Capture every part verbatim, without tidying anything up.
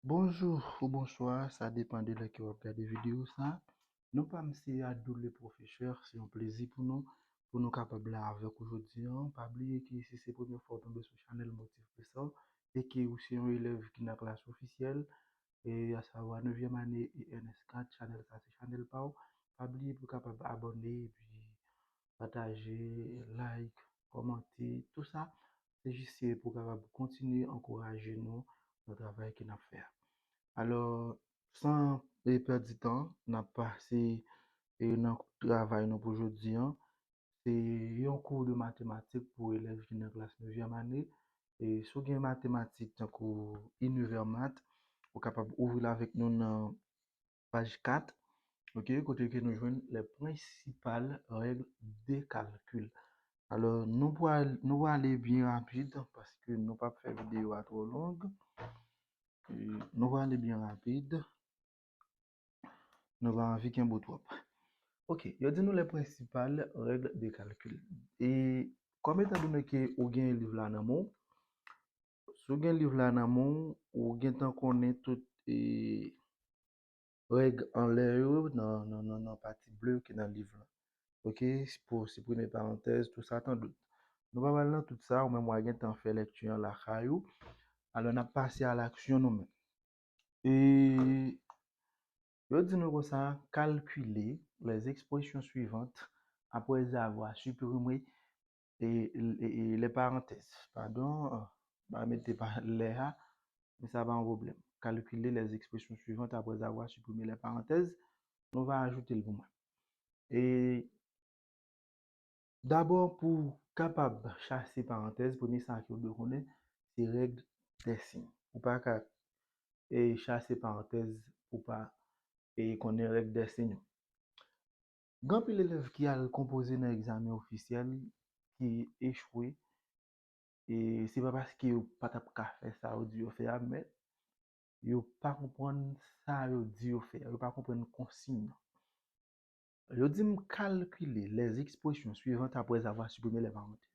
Bonjou ou bonswa, sa depann de lè ke w ap gade videyo sa. Non pa m se Adoulé Professeur, se yon plezi pou nou, pou nou kapab la avèk ou jodi an. Pa bliye ke si se premye fwa w tonbe sou chanèl Motif Puissant e ke ou se yon elèv ki nan klas ofisyèl, e asavwa nevyèm ane E N S kat, chanèl sa se chanèl pa w. Pa bliye pou w kapab abòne epi pataje, like, kòmante, tou sa. Se jis pou w kapab kontinye ankouraje nou nan travay ke n ap fè a. Alò, san e pèdi tan, n ap pase e nan travay nou pou jodi an. Se yon kou de matematik pou elèv ki nan klas nevyèm ane. E si w gen matematik tankou Univers Math, ou kapab ouvri l avèk nou nan paj kat, ok, kote ke nou jwenn les principales règles de calcul. Alò, nou pral, nou prale byen rapid, paske nou p ap fè videyo a twò long. E nou prale byen rapid. Nou pa anvi kenbe w twòp. Ok, yo di nou les principales règles de calcul. E kòm etan done ke ou gen liv la nan men w, si w gen liv la nan men w, ou gentan konnen tout e, règ anlè yo nan, nan, nan, nan pati ble ki nan liv la. Ok, pou siprime parantèz, tou sa, tandout. Nou pa pral nan tout sa, ou menm w a gentan fè lèkti an lakay ou. Alò, n ap pase a laksyon nou menm. E yo di nou konsa, calculer les expressions suivantes après avoir supprimé e, e, e, les parenthèses. Padon, pa mete pa lè a, men sa pa yon pwoblèm. Calculer les expressions suivantes après avoir supprimé les parenthèses. Nou va ajoute l pou mwen. E dabò, pou kapab chase parantèz, premye sa ke w dwe konnen, se règ dè siy. Ou pa ka e, chase parantèz pou pa e, konnen règ dè siy yo. Gen anpil elèv ki al konpoze nan egzamen ofisyèl, ki echwe, e se pa paske yo pa t ap ka fè sa yo di yo fè a, men yo pa konprann sa yo di yo fè a, yo pa konprann konsiy nan. Yo di m calculer les expressions suivantes après avoir supprimé les parenthèses.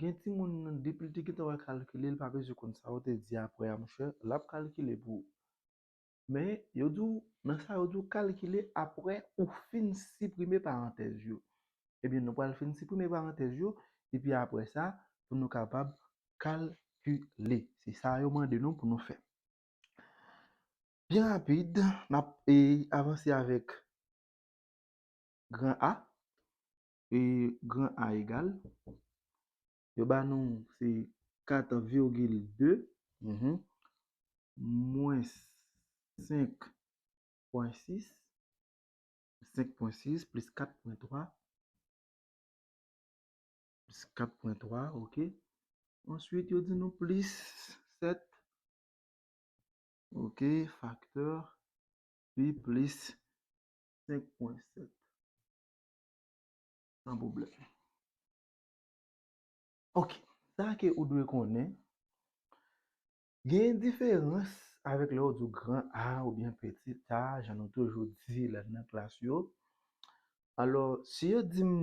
Gen timoun nan, depi l te gentan wè calculer, l pa bezwen konn sa yo te di apre a, monchè, l ap calculer pou ou. Men, yo di w, nan sa yo di w calculer apre ou fin siprime parantèz yo. Ebyen, nou pral fin siprime parantèz yo, epi apre sa, pou nou kapab calculer. Se sa yo mande nou pou nou fè. Byen rapid, n ap e, avanse avèk gran A. E gran A egal, yo ba nou se kat virgil de, mhm, mwens senk pwen sis, senk pwen sis plis kat pwen twa, plis kat pwen twa, ok. Answit, yo di nou plis sèt, ok, faktè pi plis senk pwen sèt. San pwoblèm. Ok, sa ke ou dwe konnen, gen diferans avèk lè yo di w gran A oubyen peti a, jan nou toujou di lè n nan klas yo. Alò, si yo di m,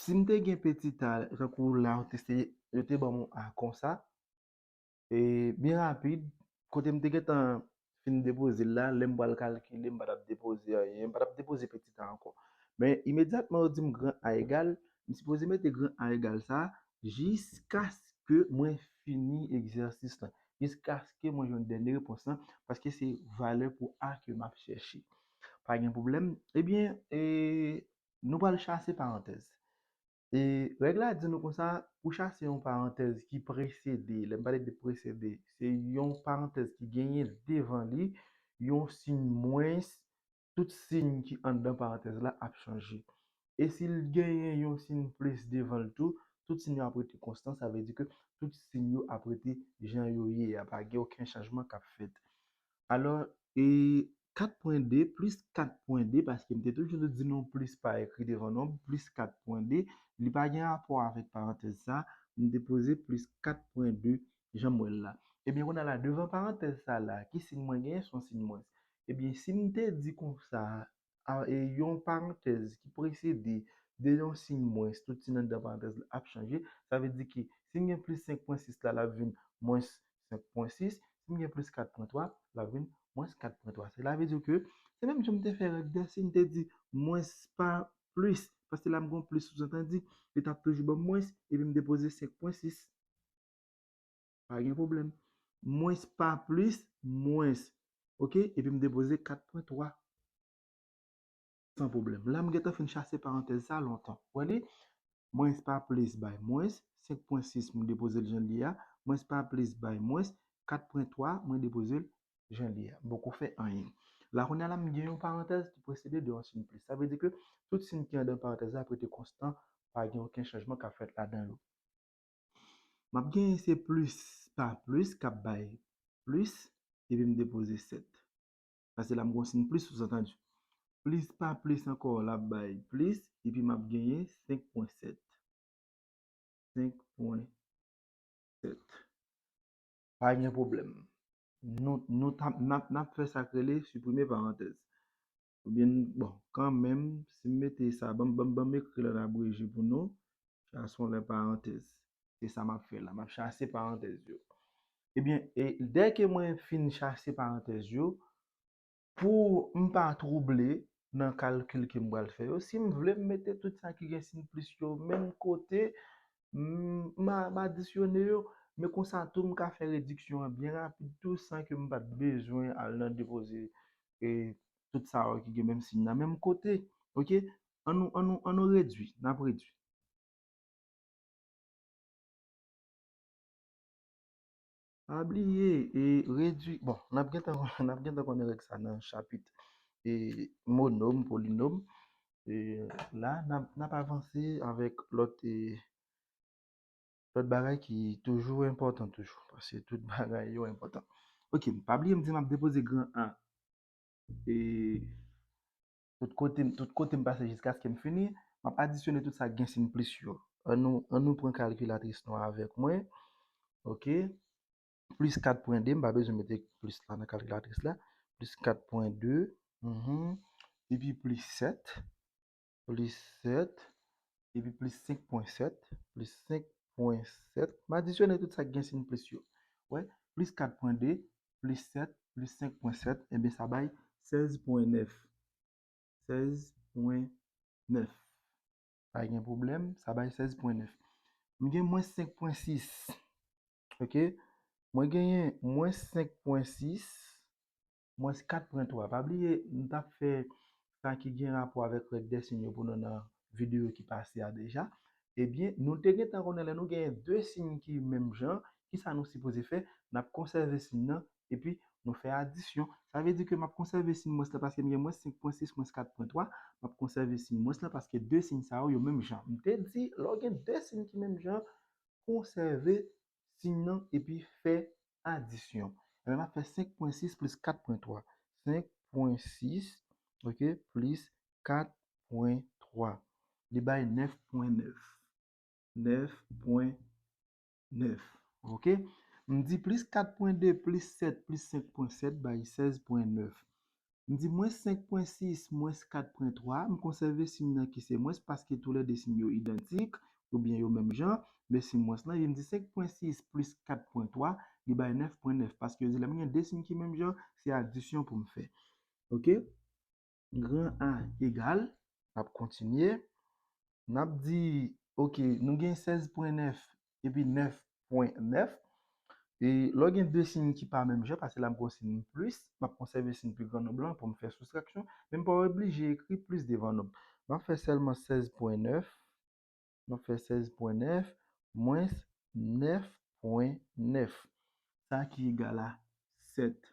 si m te gen peti a, tankou la, yo te, yo te ban m yon A konsa, e, byen rapid, kote m te gentan fin depoze l la, lè m pral kalkile, m pa t ap depoze anyen, m pa t ap depoze peti a ankò. Men, imedyatman yo di m gran A egal, m sipoze mete gran A egal sa, jiskaske mwen fini egzèsis lan, jiskaske mwen jwenn dènye repons lan, paske se valè pou A ke m ap chèche. Pa gen pwoblèm. Ebyen, e, nou pral chase parantèz. E règ la di nou konsa, pou chase yon parantèz ki presede, lè m pale de presede, se yon parantèz ki genyen devan li yon siy mwens, tout siy ki anndan parantèz la ap chanje. E si l genyen yon siy plis devan l tou, tout siy yo ap rete konstan, sa vle di ke tout siy yo ap rete jan yo ye a, pa gen okenn chanjman k ap fèt. Alò, e kat pwen de plis kat pwen de, paske m te toujou di nou plis pa ekri devan nonb, plis kat pwen de, li pa gen rapò avèk parantèz sa, m te poze plis kat pwen de jan m wè l la. Ebyen, kounye a la, devan parantèz sa la, ki siy mwen genyen? Se yon siy mwens. Ebyen, si m te di konsa, a, e yon parantèz ki presede de yon siy mwens, tout siy anndan parantèz la ap chanje, sa vle di ke si m gen plis senk pwen sis la, l ap vin mwens senk pwen sis. Si m gen plis kat pwen twa, l ap vin mwens kat pwen twa. Sela vle di ke se menm jan m te fè règ dèsin, m te di mwens pa plis, paske la m gen yon plis souzantandi, li t ap toujou ban m mwens, epi m depoze senk pwen sis. Pa gen pwoblèm. Mwens pa plis, mwens. Oke? Epi m depoze kat pwen twa. San pwoblèm. La, m gentan fin chase parantèz sa lontan. Ou wè li? Mwens pa plis bay mwens, senk pwen sis m depoze l jan l ye a, mwens pa plis bay mwens, kat pwen twa, mwen depoze l jan l ye a. M poko fè anyen. La, kounye a la, m gen yon parantèz ki presede de yon siy plis. Sa vle di ke tout siy ki anndan parantèz la ap rete konstan, pa gen okenn chanjman k ap fèt ladan yo. M ap genyen se plis pa plis k ap bay plis, epi m depoze sèt. Paske la m gen yon siy plis, souzantandi. Plis pa plis ankò, l ap bay plis, epi m ap genyen senk pwen sèt. Senk pwen sèt. Pa gen pwoblèm. Nou, nou t ap, n ap, n ap fè sa k rele siprime parantèz. Oubyen, bon, kanmenm, si m mete sa, ban m, ban m, ban m ekri l an abreje pou nou. Chase yon lè parantèz. Se sa m ap fè la. M ap chase parantèz yo. Ebyen, e, dèke mwen fin chase parantèz yo, pou m pa twouble nan kalkil ke m pral fè yo, si m vle m mete tout sa ki gen siy plis yo menm kote, m, m a, m adisyone yo, men konsa tou m ka fè rediksyon an byen rapid tou san ke m pa t bezwen al nan depoze e tout sa yo ki gen menm siy nan menm kote. Oke? An nou, an nou, an nou redwi, n ap redwi. Pa bliye, e, redwi, bon, n ap gentan, n ap gentan konnen règ sa nan chapit, e, monòm, polinòm. E, la, n ap, n ap avanse avèk lòt, e, lòt bagay ki toujou enpòtan toujou, paske tout bagay yo enpòtan. Oke, pa bliye m di m ap depoze gran A. E tout kote, tout kote m pase jiskaske m fini, m ap adisyone tout sa k gen siy plis yo. An nou, an nou pran kalkilatris nou avèk mwen. Oke. Plis kat pwen de, m pa bezwen mete plis la nan kalkilatris la. Plis kat pwen de, mhm, epi plis sèt, plis sèt, epi plis senk pwen sèt, plis senk pwen sèt. M adisyone tout sa k gen siy plis yo. Wè, plis kat pwen de, plis sèt, plis senk pwen sèt, ebyen, sa bay sèz pwen nèf. Sèz pwen nèf. Pa gen pwoblèm, sa bay sèz pwen nèf. M gen mwens senk pwen sis. Oke? Mwen genyen mwens senk pwen sis, mwens kat pwen twa. Pa bliye, m t ap fè sa ki gen rapò avèk règ dè siy yo pou nou nan videyo ki pase a deja. Ebyen, nou te gentan konnen lè nou genyen de siy ki menm jan, kisa nou sipoze fè? N ap konsève siy nan, epi nou fè adisyon. Sa vle di ke m ap konsève siy mwens lan paske m gen mwens senk pwen sis, mwens kat pwen twa. M ap konsève siy mwens lan paske de siy sa yo, yo menm jan. M te di, lè w gen de siy ki menm jan, konsève siy nan epi fè adisyon. Ebyen, m ap fè senk pwen sis plis kat pwen twa. Senk pwen sis, oke, plis kat pwen twa. Li bay nèf pwen nèf. Nèf pwen nèf. Oke? M di plis kat pwen de plis sèt plis senk pwen sèt bay sèz pwen nèf. M di mwens senk pwen sis mwens kat pwen twa, m konsève siy nan ki se mwens paske toulède siy yo idantik, oubyen yo menm jan, men siy mwens lan, epi m di senk pwen sis plis kat pwen twa, li bay nèf pwen nèf, paske yo di lè m gen de siy ki menm jan, se adisyon pou m fè. Oke? Gran A egal, n ap kontinye. N ap di, oke, nou gen sèz pwen nèf epi nèf pwen nèf. E lè w gen de siy ki pa menm jan, paske la m gen yon siy plis, m ap konsève siy pi gran nonb lan pou m fè soustraksyon, men m pa oblije ekri plis devan nonb. M ap fè sèlman sèz pwen nèf. M ap fè sèz pwen nèf mwens nèf pwen nèf. Sa ki egal a sèt.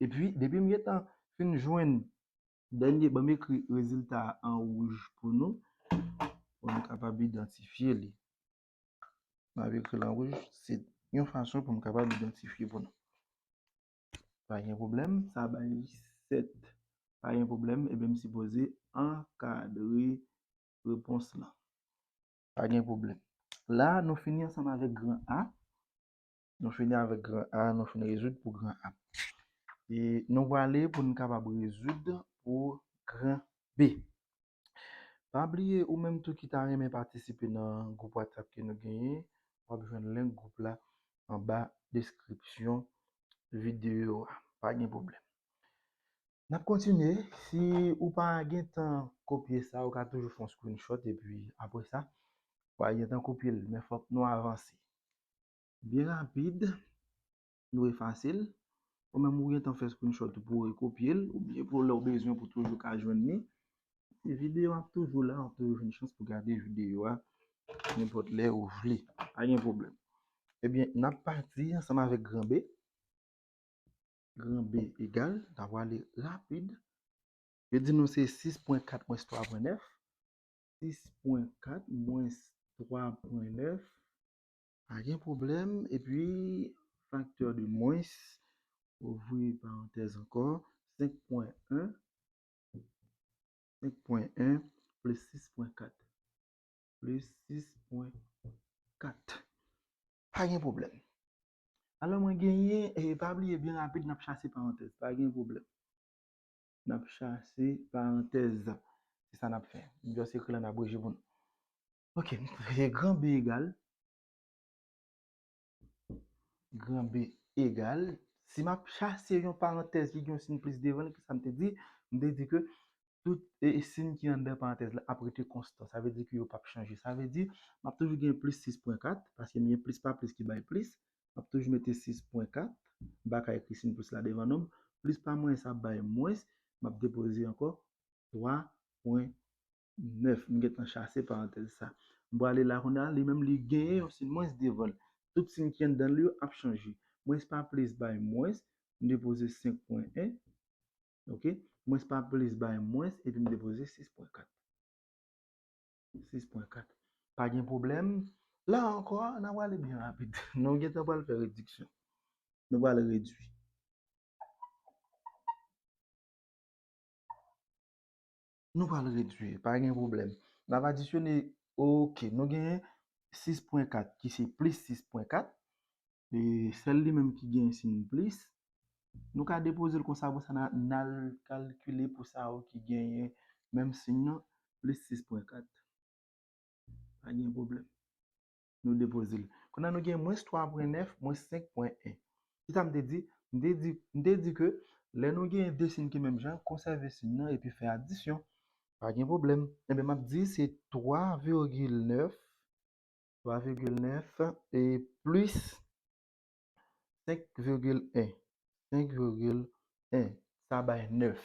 Epi, depi m gentan fin jwenn dènye, ban m ekri rezilta a an wouj pou nou, pou nou kapab idantifye li. M ap ekri l an wouj, se yon fason pou m kapab idantifye pou nou. Pa gen pwoblèm, sa bay sèt. Pa gen pwoblèm, ebyen m sipoze ankadre repons lan. Pa gen pwoblèm. La, nou fini ansanm avèk gran A. Nou fini avèk gran A, nou fini rezoud pou gran A. E nou prale pou n kapab rezoud pou gran B. Pa bliye, ou menm tou ki ta renmen patisipe nan gwoup WhatsApp ke nou genyen, w ap jwenn link gwoup la anba deskripsyon videyo a. Pa gen pwoblèm. N ap kontinye. Si ou pa gen tan kopye sa, ou ka toujou fè yon screenshot epi apre sa, ou a gen tan kopye l, men fòk nou avanse. Byen rapid, nou efase l. Ou menm ou gen tan fè screenshot ou pou rekopye l, oubyen pou lè w bezwen pou toujou ka jwenn li. E videyo ap toujou la, w ap toujou jwenn chans pou gade videyo a nenpòt lè ou vle. Pa gen pwoblèm. Ebyen, n ap pati ansanm avèk gran B. Gran B egal, n ap prale rapid. Yo di nou se sis pwen kat mwens twa pwen nèf. Sis pwen kat mwens twa pwen nèf. Pa gen pwoblèm. Epi, faktè de mwens, ouvri parantèz ankò, senk pwen en. Senk pwen en plis sis pwen kat. Plis sis pwen kat. Pa gen pwoblèm. Alò, mwen genyen, e pa bliye, byen rapid, n ap chase parantèz. Pa gen pwoblèm. N ap chase parantèz. Se sa n ap fè. M just ekri l an abreje pou nou. Ok, se gran B egal. Gran B egal. Si m ap chase yon parantèz ki gen yon siy plis devan l, ki sa m te di? M te di ke tout, e, siy ki anndan parantèz la ap rete konstan. Sa vle di ke yo p ap chanje. Sa vle di, m ap toujou gen plis sis pwen kat, paske m gen plis pa plis ki bay plis. M ap toujou mete sis pwen kat. M pa ka ekri siy plis la devan non m. Plis pa mwens ap bay mwens. M ap depoze ankò twa pwen nèf. M gentan chase parantèz sa. M prale la kounye a, li menm li genyen yon siy mwens devan l. Tout siy ki anndan l yo ap chanje. Mwens pa plis bay mwens, m depoze senk pwen en. Ok? Mwens pa plis bay mwens, epi m depoze sis pwen kat. Sis pwen kat. Pa gen pwoblèm. La ankò, n a prale byen rapid. Nou gentan pral fè rediksyon. Nou pral redwi. Nou pral redwi, pa gen pwoblèm. N ap adisyone, ok, nou genyen sis pwen kat ki se plis sis pwen kat. E sèl li menm ki genyen siy plis. Nou ka depoze l konsa pou sa, n a, n al kalkile pou sa yo ki genyen menm siy nan, plis sis pwen kat. Pa gen pwoblèm. Nou depoze l. Kounye a nou gen mwens twa pwen nèf, mwens senk pwen en. Ki sa m te di? M te di, m te di ke lè nou gen de siy ki menm jan, konsève siy nan epi fè adisyon. Pa gen pwoblèm. Enben, m ap di se twa virgil nèf, twa virgil nèf e plis senk virgil en. Senk virgil en. Sa bay nèf.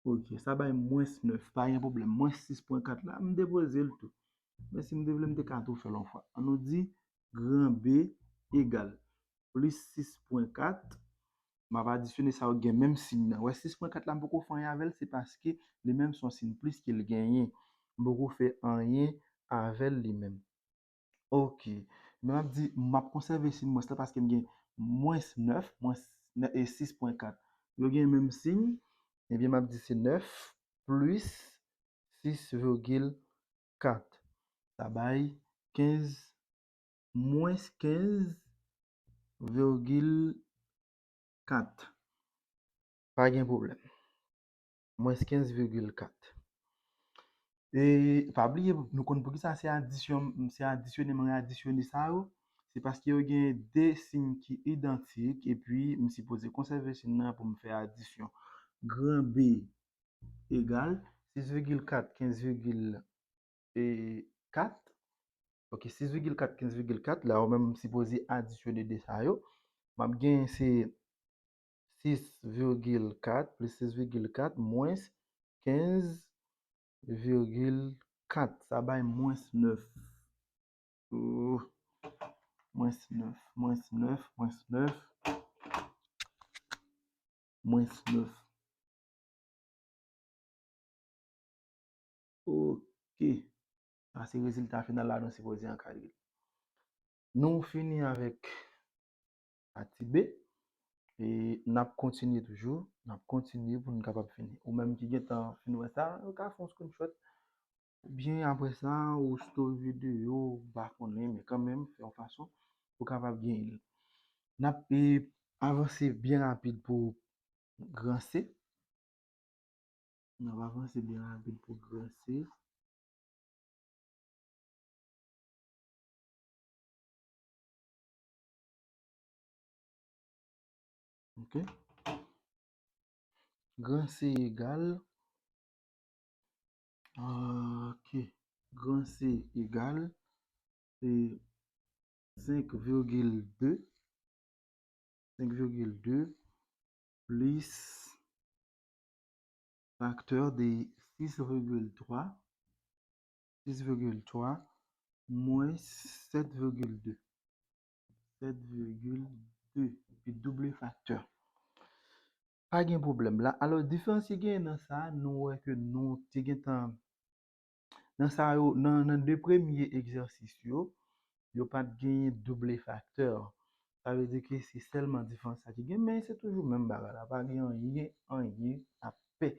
Ok, sa bay mwens nèf. Pa gen pwoblèm. Mwens sis pwen kat la, m depoze l tou. Men si m te vle, m te ka tou fè l yon fwa. An nou di, gran B egal plis sis pwen kat. M ap adisyone sa yo gen menm siy nan. Wè, sis pwen kat la, m poko fè anyen avè l, se paske li menm se yon siy plis ke l genyen. M poko fè anyen avè l li menm. Ok. Men m ap di, m ap konsève siy mwens la paske m gen mwens nèf, mwens nè-, e sis pwen kat. Yo gen menm siy, ebyen m ap di se nèf plis sis virgil kat. Sa bay kenz, mwens kenz virgil kat. Pa gen pwoblèm. Mwens kenz virgil kat. E pa bliye, nou konn poukisa se adisyon, se adisyone, mwen adisyone sa yo. Se paske yo gen de siy ki idantik, epi m sipoze konsève siy nan pou m fè adisyon. Gran B egal sis virgil kat, kenz virgil kat. Ok, sis virgil kat, kenz virgil kat. La, ou menm, m sipoze adisyone de sa yo. M ap genyen se sis virgil kat plis sis virgil kat mwens kenz virgil kat. Sa bay mwens nèf. Oh. Mwens nèf, mwens nèf, mwens nèf, mwens nèf. Ok. Sa se rezilta final la nou sipoze ankadre. Nou fini avèk pati B. E n ap kontinye toujou. N ap kontinye pou n kapab fini. Ou menm ki gentan fin wè sa, ou ka fè yon screenshot. Oubyen apre sa, ou story videyo, ou pa konnen, men kanmenm, fè yon fason pou kapab genyen l. N ap, e, avanse byen rapid pou gran C. N ap avanse byen rapid pou gran C. Ok. Gran C egal, ok, gran C egal, se senk virgil de, senk virgil de plis faktè de sis virgil twa, sis virgil twa mwens sèt virgil de. Sèt virgil de, epi double faktè. Pa gen pwoblèm la. Alò, diferans ki genyen nan sa, nou wè ke nou te gentan, nan sa yo, nan, nan de premye egzèsis yo, yo pa t genyen double faktè. Sa vle di ke se sèlman diferans sa ki gen, men se toujou menm bagay la. Pa gen anyen, anyen ap pè.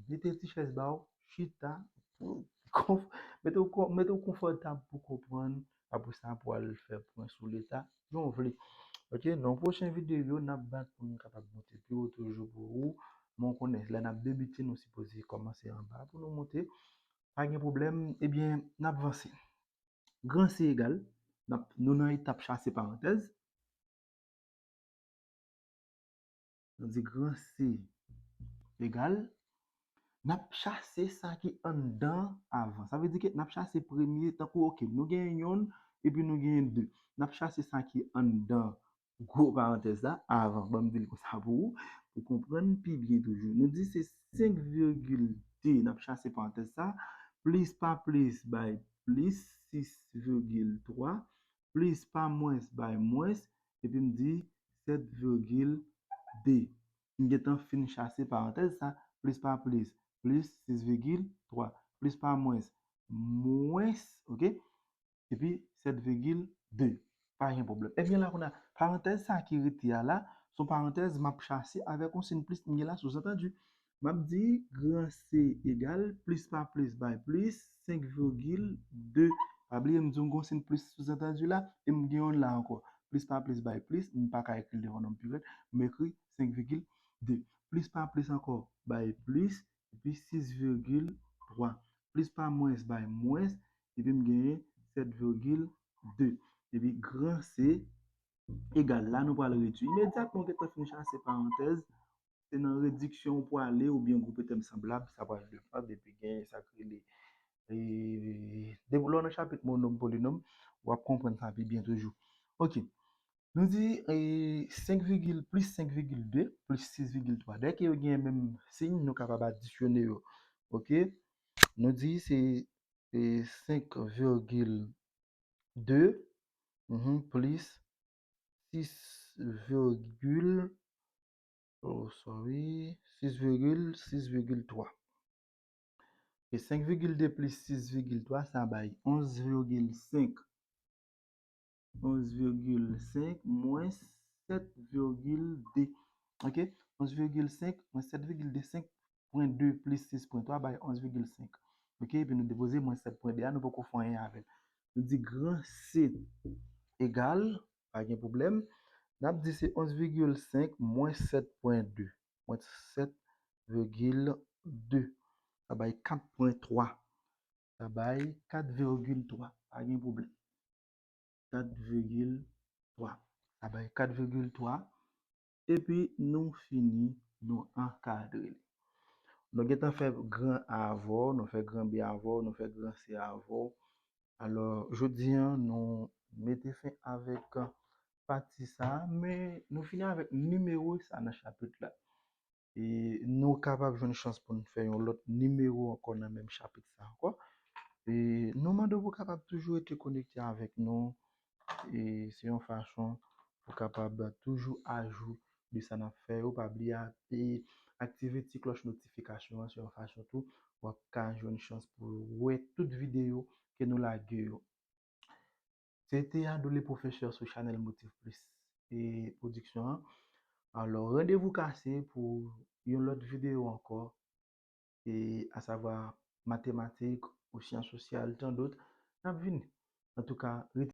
Mete ti chèz ba w, chita, pou, konf-, mete w kon-, mete w konfòtab pou konprann. Apre sa, pou al fè pwen sou leta, jan w vle. Ok, nan pwochen videyo, n ap bat pou nou kapab monte pi wo toujou pou ou. Men w konnen, lè n ap debite, nou sipoze kòmanse anba pou nou monte. Pa gen pwoblèm, ebyen, n ap vanse. Gran C egal, n ap, nou nan etap chase parantèz. Nou di gran C egal, n ap chase sa ki anndan avan. Sa vle di ke n ap chase premye, tankou, ok, nou genyen yonn, epi nou genyen de. N ap chase sa ki anndan gwo parantèz la avan. Ban m di l konsa pou ou, pou konprann pi byen toujou. Nou di se senk virgil de, n ap chase parantèz sa, plis pa plis bay plis sis virgil twa, plis pa mwens bay mwens, epi m di sèt virgil de. M gentan fin chase parantèz sa, plis pa plis, plis sis virgil twa, plis pa mwens, mwens, ok? Epi sèt virgil de. Pa gen pwoblèm. Ebyen la kounye a, parantèz sa ki rete a la, se yon parantèz m ap chase avèk yon siy plis m gen la, souzantandi. M ap di gran C egal plis pa plis bay plis senk virgil de. Pa bliye m di w m gen yon siy plis souzantandi la, e m gen yonn la ankò. Plis pa plis bay plis, m pa ka ekri l devan non m pi rèd, m ekri senk virgil de. Plis pa plis ankò bay plis, epi sis virgil twa. Plis pa mwens bay mwens, epi m genyen sèt virgil de. Epi gran C egal la, nou pral redui. Imedyatman w gentan fin chase parantèz, se nan rediksyon ou pwale oubyen gwoupe tèm sanblab, sa pral depann depi gen sa k rele, e, de, lè w nan chapit monom polinòm, w ap konprann sa pi byen toujou. Ok. Nou di, e, senk virgil, plis senk virgil de, plis sis virgil twa. Dèke yo gen menm siy, nou kapab adisyone yo. Ok? Nou di se, e, senk virgil de, mhm, plis sis virgil, oh, sorry, sis virgil, sis virgil twa. E senk virgil de plis sis virgil twa, sa bay onz virgil senk. Onz virgil senk mwens sèt virgil de. Ok? Onz virgil senk mwens sèt virgil de, senk pwen de plis sis pwen twa bay onz virgil senk. Ok? Epi nou depoze mwens sèt pwen de a, nou poko fè anyen avè l. Nou di gran C egal, pa gen pwoblèm. N ap di se onz virgil senk mwens sèt pwen de. Mwens sèt virgil de. Sa bay kat pwen twa. Sa bay kat virgil twa. Pa gen pwoblèm. Kat virgil twa. Sa bay kat virgil twa. Epi nou fini, nou ankadre li. Nou gentan fè gran A avè w, nou fè gran B avè w, nou fè gran C avè w. Alò, jodi a, nou mete fen avèk pati sa a, men nou fini avèk nimewo sa nan chapit la. E nou kapab jwenn chans pou n fè yon lòt nimewo ankò nan menm chapit sa ankò. E nou mande w pou w kapab toujou rete konekte avèk nou. E se yon fason pou w kapab toujou ajou de sa n ap fè yo. Pa bliye a, e aktive ti klòch notifikasyon an, se yon fason tou w ap ka jwenn chans pou w wè tout videyo ke nou lage yo. Se te Ado le Professeur sou chanèl Motif Plus e pwodiksyon an. Alò, randevou kase pou yon lòt videyo ankò, e asavwa matematik ou syans sosyal, tan dòt, n ap vini. Antouka, rete